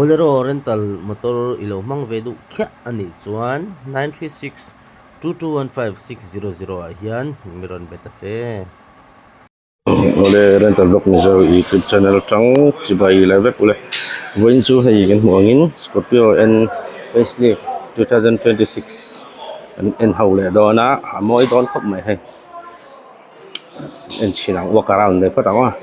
Bolero rental motor i lo hmang ve duh khiah a nih chuan 936 2215600 ah hian mi rawn bet a che. Awle rental vlog mizo youtube channel atang chibai leh vek ule vawiin chu hei kan hmuh angin scorpio N facelift 2026 kan en ho leh dawn a a mawi dawn khawp mai hei en chhin ang walk around leh phawt ang aw.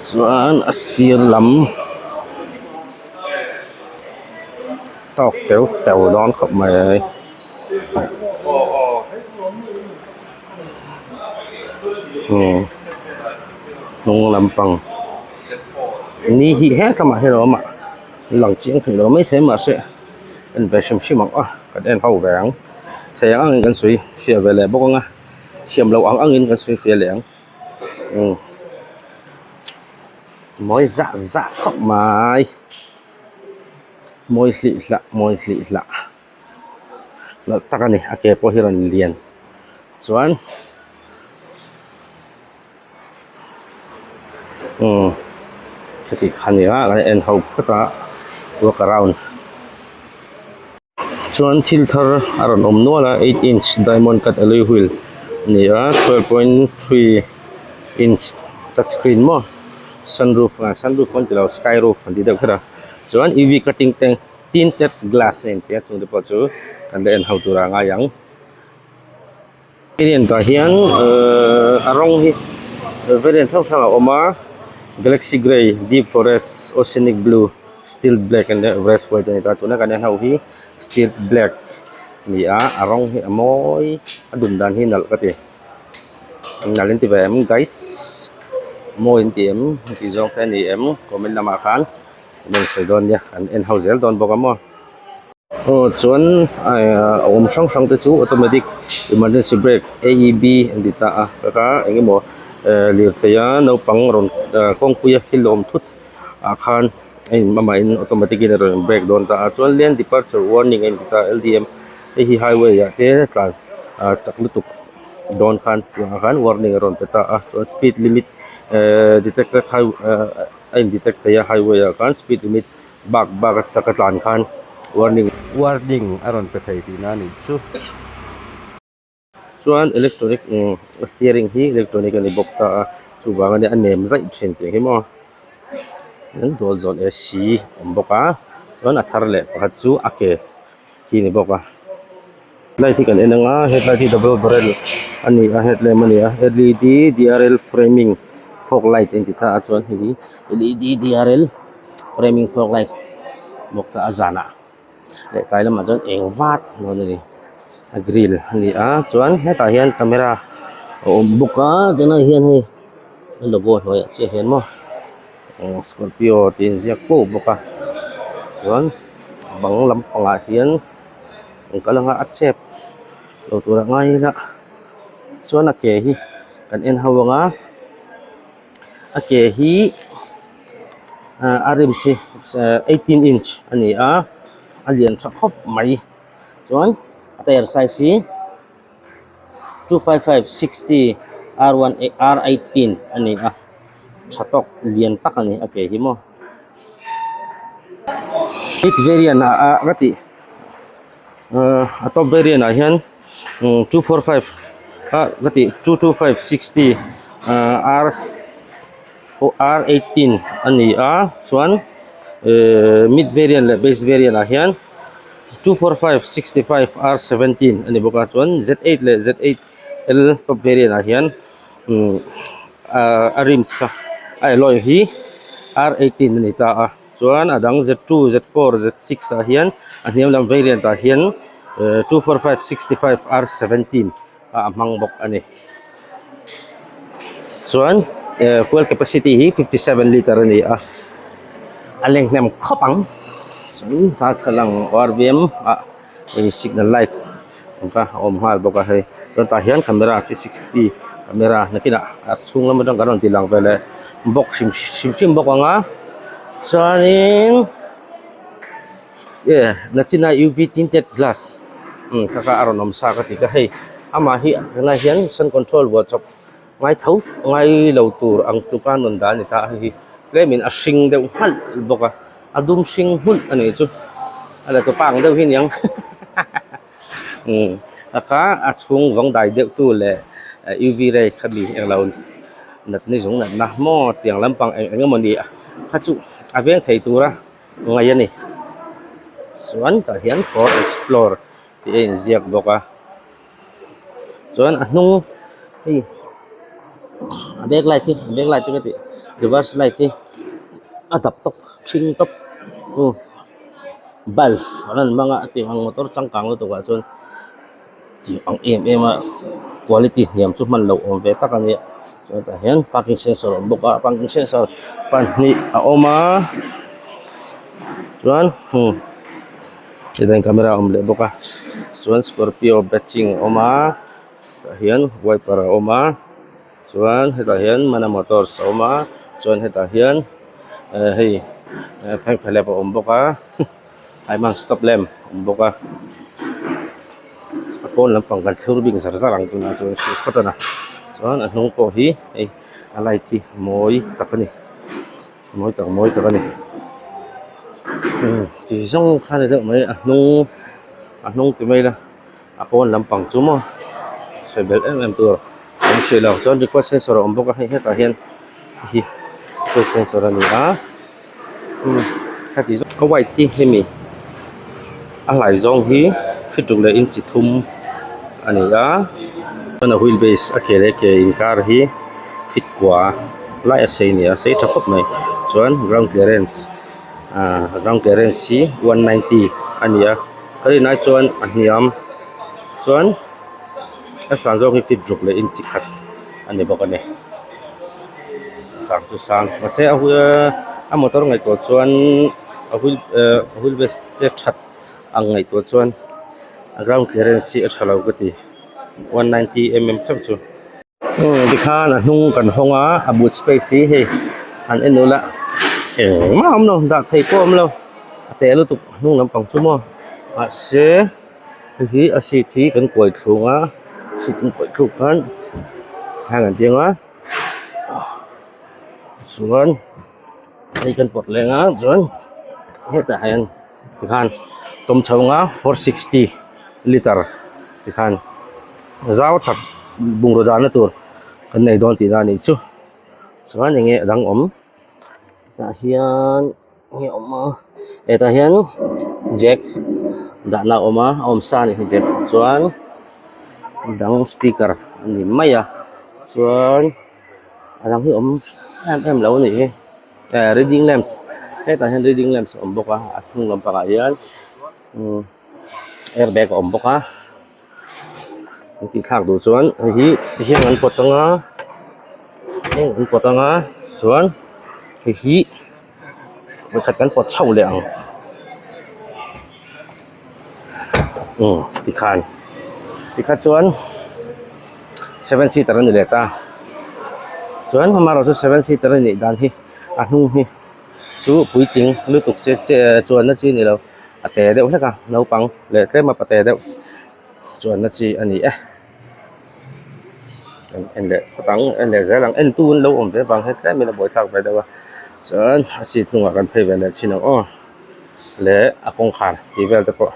Chuan a sir lam tawk teuh teuh dawn khawp mai umm hnung lampang ni hi hetlangah hian a awm a lang chiang thei lo maithei mahse en ve hrim hrim ang a kan en ho ve ang thei ang angin kan sawi fiah ve leh bawk ang a. Thiam loh ang angin kan sawi fiah leh ang umm mawi zah zah khawp mai mawi hlih hlah mawi hlih hlah nalh tak a ni a ke pawh hi a rawn lian chuan umm khiti kha a ni a kan en ho phawt a walk around. Chuan thil thar a rawn awm nual a eight inch diamond cut alloy wheel a ni a 12.3 inch touch screen maw sunroof ah sunroof an ti lo sky roof an ti deuh kher a chuan UV cutting te tinted glass a inti a chung te pawh chu kan la en ho tur ah a ngai ang. Variant ah hian ehh a rawng hi variant hrang hrang a awm a galaxy grey deep forest oceanic blue steel black and everest white a ni ta tuna kan en ho hi steel black a ni a a rawng hi a mawi a dum dan hi nalh ka ti nalh in ti ve em guys mawi in ti em tih zawng te a ni em comment lamah khan kan rawn sawi dawn nia kan en ho zel dawn bawk a maw. Aw chuan a awm hrang hrang te chu automatic emergency brake A E B an ti ta a taka eng emaw ehh lirthei a naupang rawn kawngpui a thil awm thut ah khan a in amahin automatic in a rawn brake dawn ta a chuan lane departure warning a inti ta a L D M hei hi highway ah te tlan ah chak lutuk dawn khan tiang ah khan warning a rawn pe ta a chuan speed limit ehh detected high a in detect thei a highway ah khan speed limit. Bak bak a chak a tlan khan warning warning a rawn pe thei tihna a nih chu. Chuan electronic steering hi electronic a ni bawk ta a chuvang ania a nem zaih thin tih hi maw an dawl zawn A C a awm bawk a chuan a thar leh pakhat chu a ke hi a ni bawk a light hi kan en ang a headlight hi double barrel a ni a headlamp a ni a L E D D R L framing fog light a inti ta a chuan hei hi L E D D R L framing fog light bawk ta a zanah leh tlai lamah chuan eng vat dawn a ni a grill a ni a chuan hetah hian camera a awm bawk a tunah hian hei a logo hnuaiah chiah hian maw. Scorpio tih a inziak kuau bawk a chuan bang lampangah hian an kal anga a chep lo tur a ngai ila chuan a ke hi kan en ho ang a a ke hi ah a rims hi 18 inch a ni a a lian tha khawp mai chuan a tyre size hi. 255 60 R1 R18 a ni a tha tawk lian tak a ni a ke hi maw mid variant ah ah ka tih ahh a top variant ah hian 245 ah ka tih 225 60 ahh R R18 a ni a chuan ehh mid variant leh base variant ah hian. 245 65 R17 a ni bawk a chuan Z8 leh Z8 L top variant ah hian umm ahh a rims kha a alloy hi R18 a ni ta a chuan a dang Z2 Z4 Z6 ah hian a hniam lam variant ah hian ehh 245 65 R17 a hmang bawk a ni chuan ehh fuel capacity hi 57 litre a ni a a leng hnem khawp ang chuan darthlalang R V M ah hei signal light ang kha a awm nghal bawk a hei chuan tah hian camera 360 camera nakinah a chhung lam atang kan rawn ti lang ve leh bawk hrim hrim bawk ang a chuanin. E nachina UV tinted glass umm kha kha a rawn awm sa ka ti ka hei amah hi tunah hian sun control vuah chawp. Ngai tho ngai lo tur ang tluka nun dan a ni ta a hei hi tlemin a hring deuh nghalh bawk a a dum hring hmun a nih chu a la tupa ang deuh hi aniang umm a kha a chhung vawng dai deuh tu leh uv ray kha mi englo natna zung natna maw tiang lampang eng eng emaw ni kha chu a veng thei tura ngaih a ni chuan tah hian ford explore tih a inziak bawk a. Chuan a hnung hei a back light hi a back light chu ka tih reverse light hi a dap tawp ṭhing tawp aw bulb an rawn hmang a tiang ang motor changkang lutuk ah chuan tiang ang em em a quality hniam chu hman loh awm ve tak a nia chuan tah hian parking sensor a awm bawk a parking sensor pahnih a awm a chuan hmm. Chutain camera a awm leh bawk a chuan scorpio batching a awm a tah hian wiper a awm a chuan hetah hian mana motors a awm a chuan hetah hian eh hei phengphehlep a awm bawk a haiman stop lamp a awm bawk a a pawn lampang kan thlur bik zar zar ang tunah chuan hriat phawt a na chuan a hnung pawh hi hei a light hi mawi tak a ni. Mawi tak mawi tak a ni ti zawng kha a ni deuh mai a hnung a hnung ti mai ila a pawn lampang chu maw sawi belh em em tur a awm hrih lo chuan request sensor a awm bawk a hei hetah hian heihi request sensor a ni a heti zawng a white hi hemi a hlai zawng hi feet ruk leh inchi thum a ni a chuan a wheel base a ke leh ke inkar hi feet kua lai a sei a ni a sei tha khawp mai chuan ground clearance ahh ground clearance hi one ninety a ni a ka rin ai chuan a hniam chuan a san zawk hi feet ruk leh inchi khat a ni bawk a ni sang chu sang mahse a a motor ngaihtuah chuan a wheel ehh wheel base te that ang ngaihtuah chuan a ground clearance hi a tha lo ka ti one ninety mm chauh chu. Tikhan a hnung kan hawng a a boot space hi hei han en ula engmah a awm lo dah theih pawh a awm lo a teh lutuk a hnung lampang chu maw mahse hei hi a seat hi kan kuai thlung a seat kan kuai thluk khan heng an tiang a chuan hei kan pawt leng a chuan hetah hian tikhan tawm chho anga 460 litre tikhan zau tak bungraw dahna tur kan nei dawn tihna a nih chu chuan eng nge a dang awm tah hian enge awm a hetah hian jack dahna a awm a a awm sa a nih hi jack chuan dang speaker a ni mai a chuan a dang hi awm em em lo a nih hi eh reading lamps hetah hian reading lamps a awm bawk a a hnung lampangah hian umm airbag a awm bawk a an tih thlak duh chuan hei hi ti hian an pawt anga heng an pawt anga chuan hei hi vawikhat kan pawt chho leh ang umm tikhan tikha chuan seven seater a ni leh ta chuan amaherawhchu seven seater a nih dan hi a hnung hi chu puitling lutuk che che chuanna chi a ni lo a te deuh hlek a naupang leh tlem a pate deuh chuanna chi a ni e en en leh phawt ang en leh zel ang en tu an lo awm ve vang hian tlem in a buaithlak ve deuh a chuan a seat hnungah kan phei ve leh chin ang aw leh a kawngkhar tih vel te pawh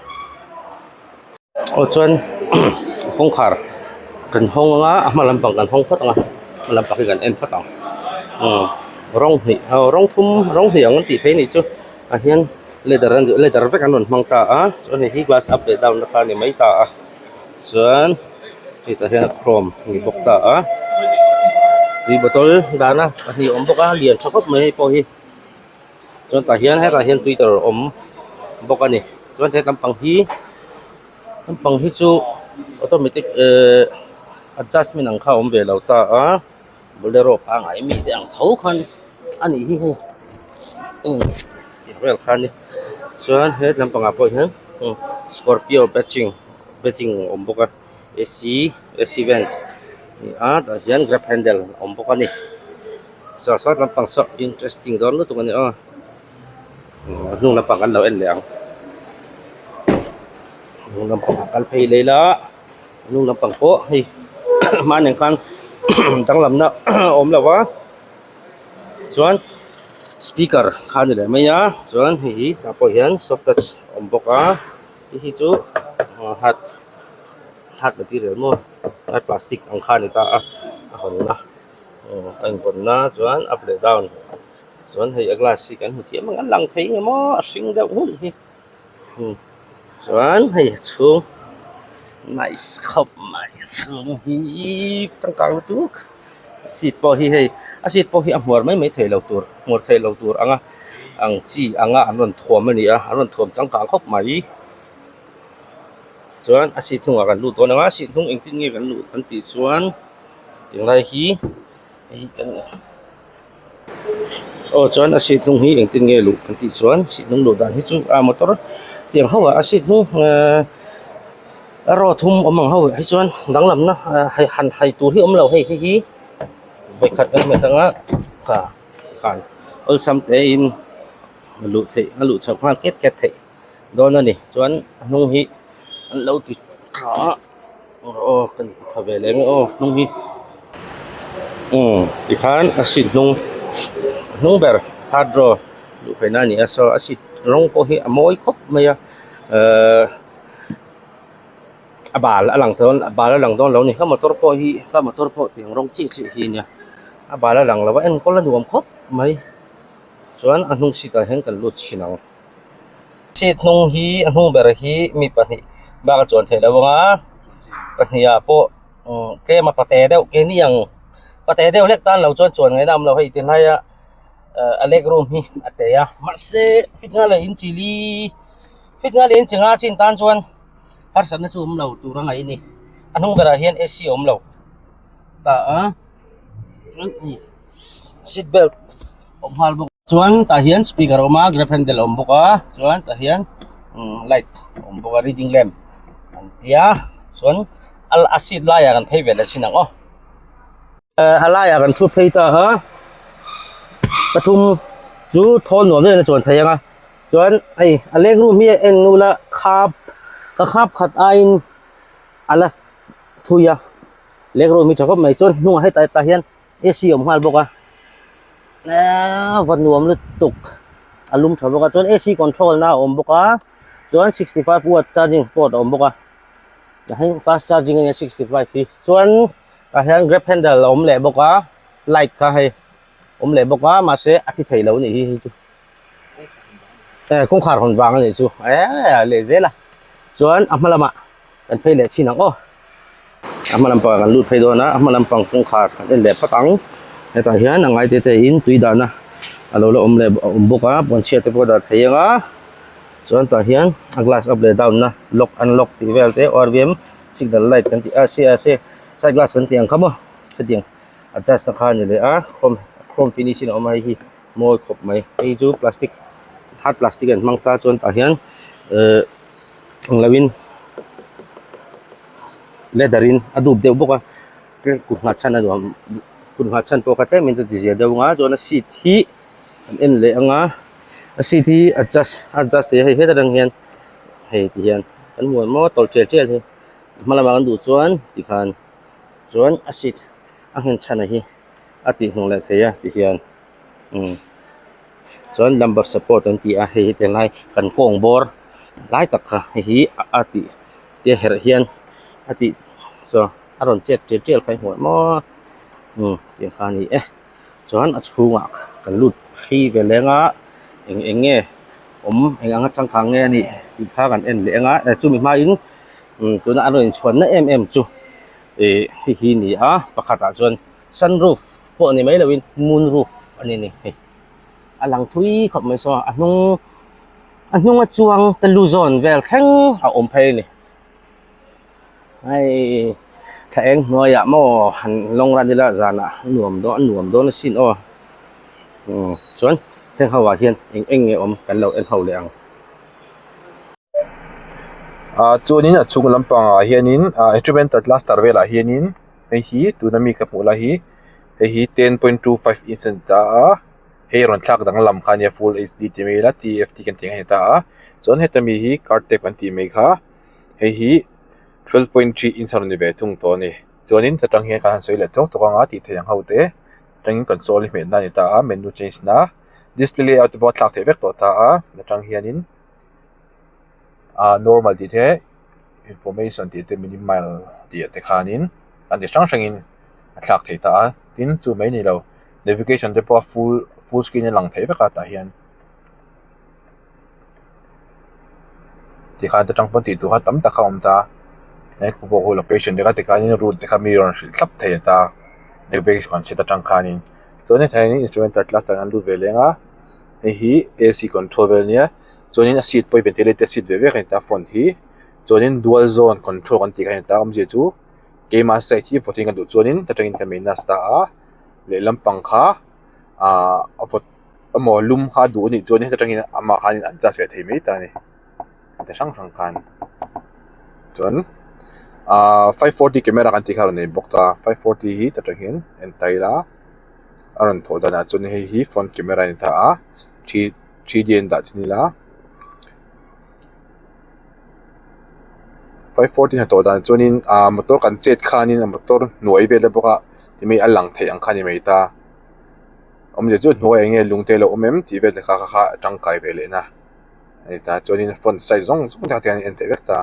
aw chuan kawngkhar kan hawng anga a hma lampang kan hawng phawt ang a hma lampang hi kan en phawt ang aw rawng hnih aw rawng thum rawng hnih ang an tih theih a nih chu tah hian leather an leather vek an rawn hmang ta a chuan hei hi glass up leh down na kha a ni mai ta a chuan hei tah hian a chrome a ni bawk ta a tui bottle dahna pahnih a awm bawk a lian tha khawp mai hei pawh hi. Chuan tah hian hetah hian twitter a awm bawk a ni chuan he lampang hi lampang hi chu automatic ehh adjustment ang kha a awm ve lo ta a bolero pangai mi te ang tho khan a nih hi hei umm tih vel kha a ni chuan he lampangah pawh hian scorpio batching batching a awm bawk a ac ac vent a ni a tah hian grab handle a awm bawk a ni. Saw sawt lampang saw interesting dawn lutuk a ni aw a hnung lampang kan lo en leh ang hnung lampang ah kal phei leh ila a hnung lampang pawh hei hmaneng khan danglamna a awm lo a chuan speaker kha a ni leh mai a chuan hei hi tah pawh hian soft touch a awm bawk a hei hi chu hard hard material maw hard plastic ang kha a ni ta a a hawnna a invawnna chuan up leh down chuan hei a glass hi kan hmu thiam ang a lang thei nge maw a hring deuh nghulh hi. Chuan hei a chhung nice khawp mai a chhung hi changkang lutuk seat pawh hi hei a seat pawh hi a hmuar mai mai thei lo tur hmuar thei lo tur anga ang chi anga an rawn thuam a ni a an rawn thuam changkang khawp mai chuan a seat hnungah kan lut dawn ang a seat hnung engtin nge kan luh kan tih chuan tunlai hi hei kan. Aw chuan a seat hnung hi engtin nge luh kan tih chuan seat hnung luh dan hi chu a motor tiang ho ah a seat hnung ehh a row thum awm ang ho ah hi chuan danglamna hei han hai tur hi awm lo hei hei hi vawikhat kan hmet anga kha khan awlsam te in a luh theih a luh chhoh nghal ket ket theih dawn a ni chuan a hnung hi an lo ti tha a. Aw kan tha ve leh ang aw hnung hi umm tikhan a seat hnung hnung ber third row luh theihna a ni a saw a seat rawng pawh hi a mawi khawp mai a ehh a bal a lang dawn a bal a lang dawn lo a ni ka motor pawh hi ka motor pawh tiang rawng chiah chiah hi a nia a bal a lang lo a enkawl a nuam khawp mai chuan a hnung seat ah hian kan lut chhin ang. Seat hnung hi a hnung ber hi mi pahnih bak a chuan theih loh ang a pahnih ah pawh umm tlem a pate deuh keini ang pate deuh hlek tan lo chuan chuan ngaihna a awm lo hei ti hlaia ah a leg room hi a te a mahse fit nga leh inchi li fit nga leh inchi nga chin tan chuan harsatna chu awm lo tur a ngaih a ni a hnung berah hian a c a awm lo ta a chuan seat belt a awm nghal bawk. Chuan tah hian speaker a awm a grab handle a awm bawk a chuan tah hian umm light a awm bawk a reading lamp an tia chuan a seat laiah kan phei ve leh chin ang aw eh a laiah kan thu phei ta a pathum chu thawl nuam em a chuan thei ang a chuan hei a leg room hi a en ula khap ka khap khat aiin a la thui a leg room hi tha khawp mai chuan hnungah hetah tah hian a c a awm nghal bawk a eee va nuam lutuk a lum tha bawk a chuan a c control na a awm bawk a chuan 65 watt charging port a awm bawk a tah hian fast charging a nia 65 hi chuan tah hian grab handle a awm leh bawk a light kha hei awm leh bawk a mahse a thi thei lo a nih hi hei chu eh kawngkhar hawn vang a nih chu eee leh zel a chuan a hma lamah kan phei leh chin ang aw a hma lampang ah kan lut phei dawn a a hma lampang kawngkhar kan en leh phawt ang hetah hian a ngai te te in tui dahna a lo la awm leh a awm bawk a puanchhia te pawh a dah thei ang a chuan tah hian a glass up leh down na lock unlock tih vel te o r v m signal light kan tih a side glass kan tih ang kha maw hetiang adjust na kha a ni leh a chrome chrome finish in a awm a hei hi mawi khawp mai hei chu plastic hard plastic an hmang ta chuan tah hian ehh. Ang lo in leather in a dup deuh bawk a kut nghah chhan a nuam kut nghah chhan pawh kha tlem in a ti zia deuh ang a chuan a seat hi an en leh ang a a seat hi adjust adjust thei a hei hetah atang hian hei ti hian kan hmu ang maw tawlh tial tial hi hma lamah kan duh chuan tikhan chuan a seat a nghen chhan a hi a tih hnung leh thei a ti hian umm. Chuan lumbar support an ti a hei hi tunlai kan kawng bawr lai tak kha hei hi a tih tia herh hian a tih chuan a rawn chet tial tial kha i hmuh maw umm tih kha a ni e chuan a chhungah kan lut phei ve leng a eng eng nge awm eng anga changkang nge a nih tih kha kan en leh ang a chumi hmain umm tuna an rawn inchhuan na em em chu ih hei hi a ni a pakhatah chuan sunroof pawh ni mai loin moonroof a ni a ni hei. A lang thui khawp mai saw a hnung a hnunga chuang te lu zawn vel thleng a awm phei a ni hei thla eng hnuaiah maw han lawng ran ila zanah a nuam dawn a nuam dawn asin aw umm chuan heng ho ah hian eng eng nge awm kan lo en ho leh ang. Ah chuanin a chhung lampangah hianin ah instrumental cluster velah hianin hei hi tuna mi ka hmuh lai hi hei hi 10.25 inch a ni ta a hei rawn thlak danglam kha a nia full hd tih mai ila tft kan tih ang a ni ta a chuan heta mi hi card tape an tih mai kha hei hi 12.3 inch a rawn ni ve thung tawh a ni. Chuanin ta tang hian kan han sawi leh tawk tawk anga tih theih ang ho te atangin console hi hmeh na a ni ta a menu change na display layout te pawh a thlak theih vek tawh ta a atang hianin ah normal tih te information tih te minimal tih ah te khanin an ti hrang hrangin a thlak theih ta a tin chu mai a ni lo navigation te pawh a full full screen a lang thei vek a tah hian. Tikhan te tang pawn tih tur kha tam tak a awm ta a location te kha tikhanin route te kha mi rawn hrilh thlap thei a ta navigation set atang khanin chuan hetah hianin instrumental cluster an lut ve leng a hei hi A C control vel ania chuanin a seat pawh hi ventilated seat ve vek a ni ta front hi chuanin dual zone control kan tih kha a ni ta awmzia chu keima side hi vawtin ka duh chuanin ta tangin ka minus ta a lehlam pang kha ahh a vawt. Emaw lum kha a duh anih chuan heta tangin amah khanin adjust ve thei mai ta a ni ti hrang hrang khan chuan ahh 540 camera kan tih kha a rawn nei bawk ta 540 hi ta tang hian en ta ila a rawn thawh danah chuan hei hi front camera a ni ta a 3D an dah chin ila 540 hnathawh dan chuanin ahh motor kan chet khanin a motor hnuai vel te bawk a ti mai a lang theih ang kha a ni mai ta. Awmzia chu hnuai eng nge lung te a lo awm em tih vel te kha kha a tangkai ve leh na a ni ta chuanin front side zawng zawng te kha tihian a en theih vek ta.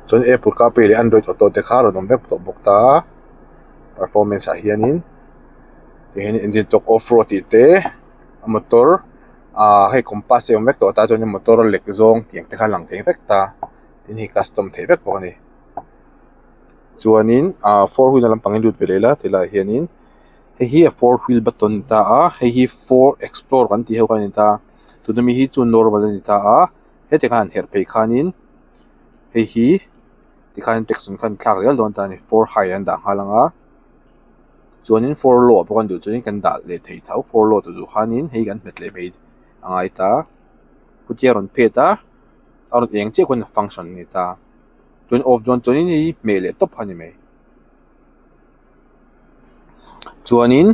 Chuan apple carplay leh android auto te kha a rawn awm vek tawh bawk ta performance ah hianin tihian engine tawk off road tih te a motor ah hei compass te a awm vek tawh ta chuanin motor lek zawng tih ang te kha a lang thei vek ta tin hei custom theih vek bawk a ni. Chuanin ah four wheel lampang hi lut ve leh ila tilaiah hianin hei hi a four wheel button a ni ta a hei hi four explore kan tih ho kha a ni ta a tuna mi hi chu normal a ni ta a heti khan han herh phei khanin hei hi tikhan taxi khan thlak zel dawn ta a ni four high an dah nghal ang a chuanin four low ah pawh kan duh chuanin kan dah leh thei tho four low tur duh khanin hei kan hmet leh mai a ngai ta chutia rawn phet a a rawn eng chiah khawn function a ni ta. Chuan off dawn chuanin hei hmeh leh tawp a ni mai. Chuanin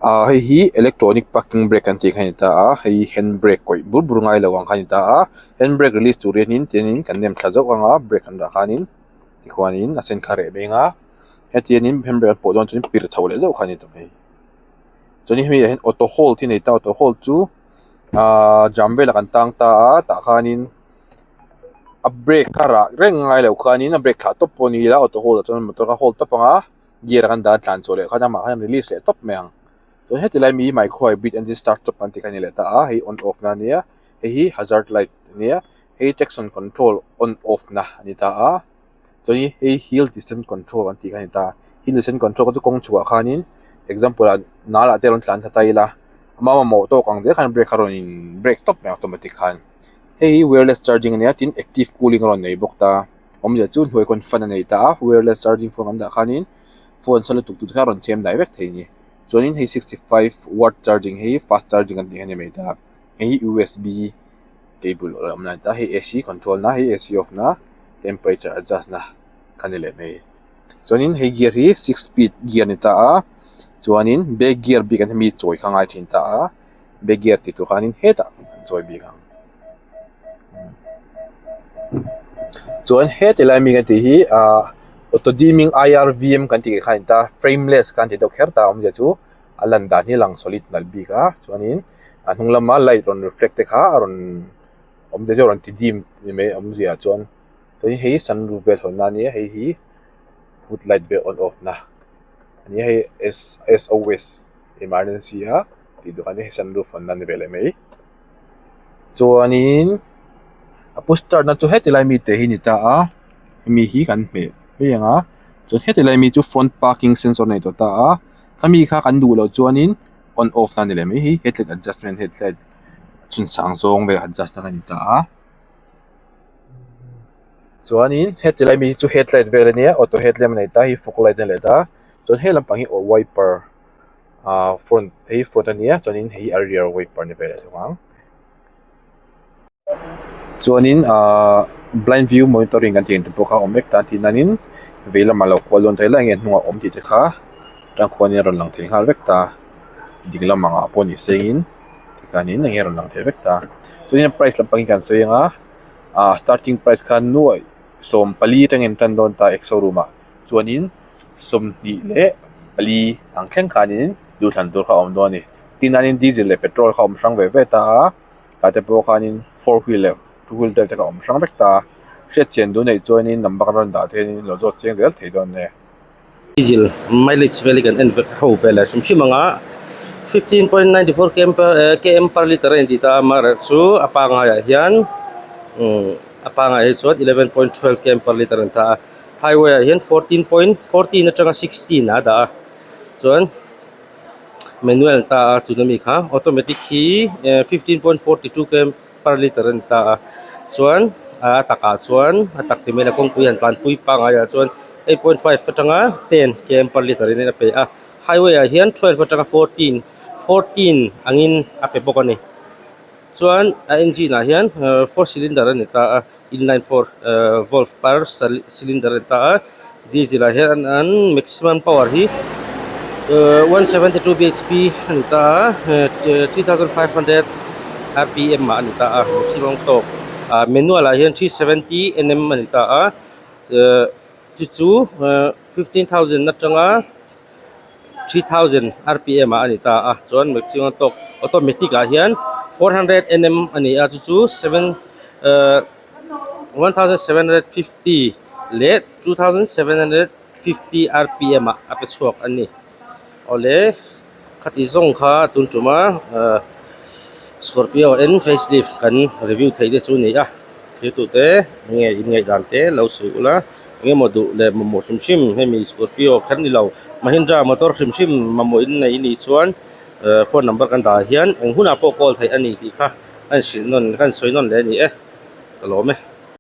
ah hei hi electronic parking brake kan tih kha a ni ta a hei hi hand brake kawih bur bur ngai lo ang kha a ni ta a hand brake release tur hianin tianin kan nem thla zauh ang a brake kan dah khanin tikhuanin a sen kha reh mai ang a hetianin hand brake an pawh dawn chuan pir chho leh zauh kha a ni ta mai. Chuanin hemi ah hian auto hold hi a nei ta auto hold chu ah jam velah kan tang ta a tah khanin. A brake kha rah reng ngai loh khanin a brake thlah tawp pawh a ni ila auto hold ah chuan motor kha hold tawp ang a gear a kan dah a tlan chhuah leh khan amah khan release leh tawp mai ang chuan heti lai mi micro hybrid engine start stop kan tih kha a ni leh ta a hei on off na ania hei hi hazard light ania hei traction control on off na a ni ta a chuan hei hill descent control an tih kha a ni ta hill descent control kha chu kawng chhuah khanin example ah nal ah te rawn tlan thla ta ila ama mamawh tawk ang zel khan brake kha rawn in brake tawp mai automatic khan. Hei hi wireless charging a nia tin active cooling a rawn nei bawk ta awmzia chu hnuai khawn fan a nei ta a wireless charging phone kan dah khanin phone sa lutuk tur te kha a rawn chhem dai vek thei a ni chuanin hei 65 watt charging hi fast charging an tih kha a ni mai ta hei hi U S B cable a awm lai ta hei A C control na hei A C off na temperature adjust na kha a ni leh mai chuanin hei gear hi six speed gear a ni ta a chuanin back gear bik an hemi chawi kha a ngai thin ta a. Back gear tih tur khanin hetah an chawi bik ang. Chuan heti lai mi kan tih hi ahh auto dimming I_R_V_M kan tih kha a ni ta frameless khan ti deuh kher ta a awmzia chu a lan dan hi a lang solid nalh bik a chuanin a hnung lama light rawn reflect te kha a rawn awmzia chu a rawn ti dim ni mai awmzia chuan chuan hei sunroof vel hawn na ania hei hi hood light vel on off na a ni a hei S_O_S. Emergency a tih duh khan hei sunroof hawn na ni ve leh mai chuanin a push start na chu heti lai mi te hi a ni ta a hemi hi kan hmeh mai ang a chuan heti lai mi chu front parking sensor a nei tawh ta a khami kha kan duh loh chuanin on off na a ni leh mai hei headlight adjustment headlight chhun sang zawng vel adjust na a ni ta a chuanin heti lai mi hi chu headlight vel a nia auto headlamp a nei ta hei fog light a ni leh ta chuan he lampang hi wiper. Ahh front hei front a nia chuanin hei a rear wiper ni vel a chuang ang chuanin ahh blind view monitoring kan tih ang te pawh kha a awm vek ta a tih nanin vei lamah lo kual dawn ta ila enge hnungah awm tih te kha tang khuanin a rawn lang thei nghal vek ta ding lam angah pawh ni sengin tikhanin enge a rawn lang thei vek ta chuanin a price lampang hi kan sawi ang a. Ah starting price kha nuaih 14 atangin tan dawn ta ex showroom ah chuanin 24 ang thleng khanin duhthlan tur kha a awm dawn a ni tin hianin diesel leh petrol kha a awm hrang ve ve ta a tah te pawh khanin four wheel leh two wheel drive te kha a awm hrang vek ta a hriatchian duh neih chuanin number rawn dah theih in lo zawt chiang zel thei dawn nia. Diesel mileage vel hi kan en vek ho vel a hrim hrim ang a 15.94 km per eh km per liter a inti ta a amaherawhchu a pangaiah hian umm a pangaiah hi chuan 11.12 km per liter a ni ta a highway ah hian 14.14 atanga 16 ah a dah a chuan manual a ni ta a tuna mi kha automatic hi eh 15.42 km per liter a ni ta a chuan a takah chuan a tak ti mai la kawngpui han tlanpui pangngai ah chuan 8.5 atanga 10 km per liter in a pe a highway ah hian 12 atanga 14 14 angin a pe bawk a ni chuan a engine ah hian ehh four cylinder a ni ta a inline four ehh valve per cylinder a ni ta a diesel ah hian an maximum power hi ehh 172 bhp a ni ta a ehh 3500 rpm ah a ni ta a maximum torque ah manual ah hian 370 nm a ni ta a ehh chu chu ehh 15,000 atanga 3,000 rpm ah a ni ta a chuan maximum torque automatic ah hian 400 nm a ni a chu chu seven ehh 1750 leh 2750 rpm ah a pe chhuak a ni awle khati zawng kha tun tuma ahh scorpio n facelift kan review theih te chu a ni a thirtute enge in ngaihdan te lo sawi ula engemaw duh leh mamawh hrim hrim hemi scorpio kher ni lo mahindra motor hrim hrim mamawh in nei anih chuan ehh phone number kan dah ah hian eng hunah pawh call theih a ni tih kha a inhrilh nawn ka insawi nawn leh a ni e ka lawm e.